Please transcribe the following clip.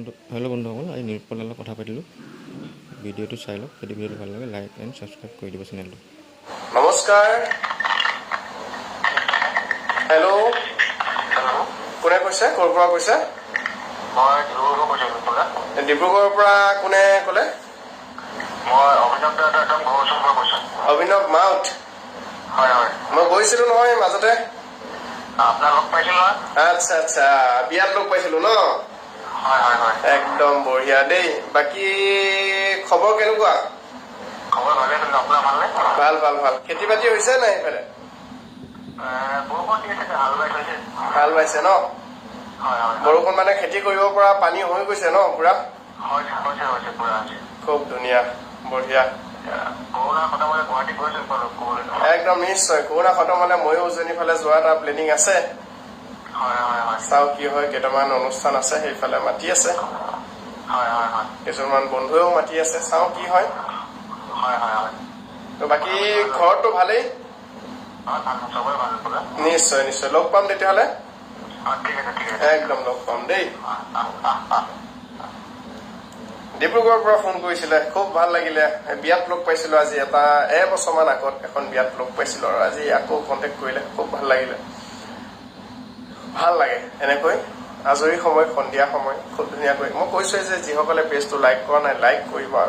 বন্ধু, হেল্ল' বন্ধুসকল, আজি নিৰুৎপল লগত কথা পাতিলোঁ। ভিডিঅ'টো চাই লওক। যদি ভিডিঅ'টো ভাল লাগে, লাইক এণ্ড ছাবস্ক্ৰাইব কৰি দিব চেনেলটো। নমস্কাৰ, হেল্ল'। হেল্ল'। কোনে কৈছে, ক'ৰ পৰা কৈছে? মই ডিব্ৰুগড়ৰ পৰা কৈছোঁ পৰা। ডিব্ৰুগড়ৰ পৰা কোনে ক'লে? মই অভিনৱ দাদা, একদম ঘৰৰ ওচৰৰ পৰা কৈছোঁ। অভিনৱ মাউথ? হয়। মই গৈছিলো নহয় মাজতে। আপোনাক লগ পাইছিলোঁ নহয়। আচ্ছা, বিয়াত লগ পাইছিলো ন? হয়। একদম বঢ়িয়া দেই। বাকী খবৰ কেনেকুৱা? খবৰ ভালে আছিল, আপোনাৰ ভালনে? ভাল। খেতি বাতি হৈছে নাই সেইফালে? বৰষুণ দি আছে, হাল বাই থৈছে। হাল বাইছে ন? হয়। বৰষুণ মানে খেতি কৰিব পৰা পানী হৈ গৈছে ন পুৰা? হৈছে, পুৰা হৈছে। খুব ধুনীয়া, বঢ়িয়া। কৰোণা খতম হ'লে গুৱাহাটী গৈছোঁ লগ কৰিবলৈ। একদম নিশ্চয়। কৰোণা খতম হ'লে ময়ো উজনি ফালে যোৱা এটা প্লেনিং আছে। হয়। চাওঁ কি হয়। কেইটামান অনুষ্ঠান আছে, সেইফালে মাতি আছে। হয়। কিছুমান বন্ধুৱেও মাতি আছে, চাওঁ কি হয়। হয়। তো বাকী ঘৰততো ভালেই? হয়, ভাল, চবৰে ভাল পুৰা। নিশ্চয়, লগ পাম তেতিয়াহ'লে। অঁ, ঠিক আছে। একদম লগ পাম দেই। অঁ। ডিব্ৰুগড়ৰ পৰা ফোন কৰিছিলে, খুব ভাল লাগিলে। বিয়াত লগ পাইছিলো আজি এটা এবছৰমান আগত এখন বিয়াত লগ পাইছিলো আৰু আজি আকৌ কণ্টেক্ট কৰিলে, খুব ভাল লাগিলে। ভাল লাগে এনেকৈ আজৰি সময়, সন্ধিয়া সময় খুব ধুনীয়াকৈ। মই কৈছোৱে যে যিসকলে পেজটো লাইক কৰা নাই, লাইক কৰিব আৰু